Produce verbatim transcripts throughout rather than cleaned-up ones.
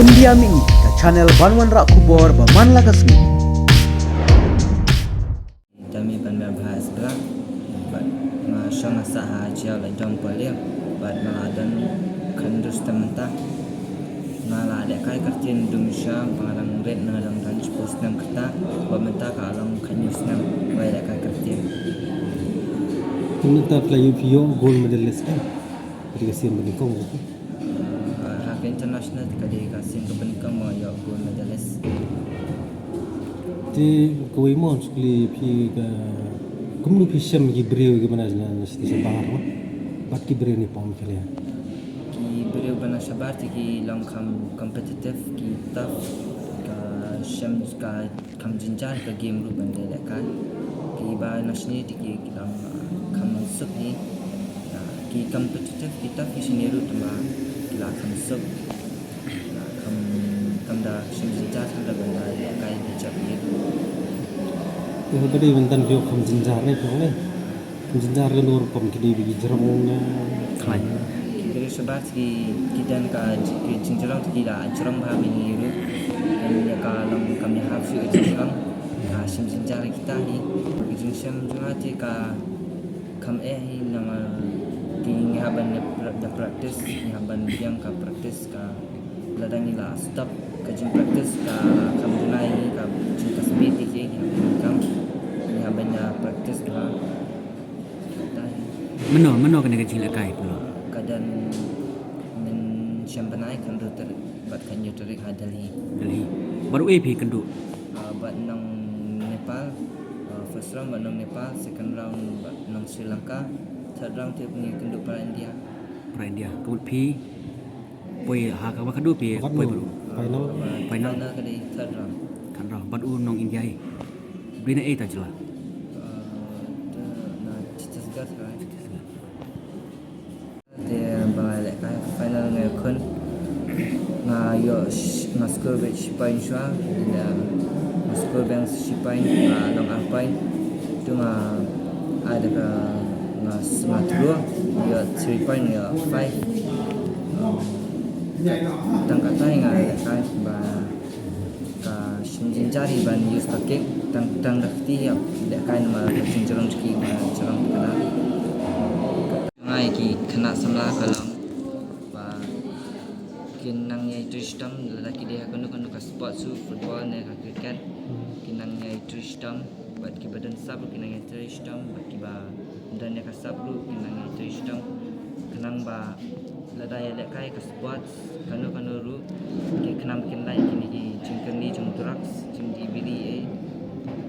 India Mini, ka channel ban wanrah khubor ba man la ka sngi. Dami ban ber bha sbra, bad nga shong nga sah ha jia la jong pale, bad nga la don khyndai snem mynta. Nga la lehkai kyrteng dum sha, ba nga dang rit na dang dan shiphew snem kata, bad mynta ka long khyndai snem ba lehkai kyrteng. Mynta phi la ïoh, phi ïoh gold medalist kan? Ri ka sien bani kong. Ha ka international ka dei ka sien ka pyndonkam ïa gold medalist. Te kawei mo, sukli phi ka, kumno phi shem ki briew ki ba na na shnong shabar mo? Bad ki briew ne pom ki le? Ki briew ba na shabar te ki long kham competitive, ki tough, ka shem ka kham jynjar ka game ruh ban da lehkai. Ki ba na shane te ki, ki long, ah, kham suk hi. Ah, ki competitive, ki tough ki shane ruh te ma ki la kham suk. La kham, kham da shem jynjar, kham da ban da lehkai da jop hi. Te ba dei ban dan phi kham jynjar ne phi ne? Jynjar ka dur pom ki dei ba ki jrong ne khlaiñ. Ki dei shabar ki, ki don ka, ki jingjrong ki da jrong bha mini ruh. Kan ïa ka long kam ïa hap shu jingjrong. Ka shem jynjar kita hi. Ki jingshem jynjar te ka kham eh hi namar ki ngi hap ban da pra-, da practice, ngi hap ban biang ka practice ka. Lada ngi la stop ka jing practice ka kham duna hi ka jing ka speed ki ki ngi hap ban kam. Ngi hap ban da practice bha. Mynno, mynno kane ka jinglehkai pynlong? Ka don mynshem bnai khyndai tarik bad khyndai tarik ha Delhi. Delhi. Bad uei phi kynduh? Ah, bad nong Nepal, ah, first round bad nong Nepal, second round bad nong Sri Lanka, third round te ngi kynduh para India. Para India. Ka mut phi poi ha ka ba khadduh phi poi bad u. Final. Final. Final ka dei third round. Third round. Bad u nong India hi. Bri na ei ta jylla? Ah, ta na Chhattisgarh, right? Te ba nga lehkai final nga khun nga ïoh sh-, nga score bad shi point shuwa, nga score bad shi point, nga long ar point. Tu nga ada ka nga s-, nga throw, nga ïoh three point, nga ïoh five. Um, tang katai nga lehkai ba ka shem jynjar hi ban use ka kick, tang, tang da kti ïa lehkai namar ka jingjrong ki ba jrong ka da. Ngai ki khynnah samla ka long ba kin nang ïai trei shitom lada ki dei ha kano kano ka sport, shu football ne ka cricket. Kin nang ïai trei shitom bad ki ba don sap ruh kin nang ïai trei shitom bad ki ba don ïa ka sap ruh kin nang ïai trei shitom. Khnang ba lada ïa lehkai ka sport kano kano ruh ki khnang kin lait kine ki jingkyrni jong drugs, jingdih biri ei.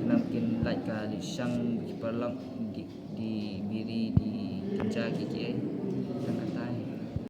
Khnang kin lait ka leit shang ki paralok, dih, dih biri, dih ganja ki ki ei.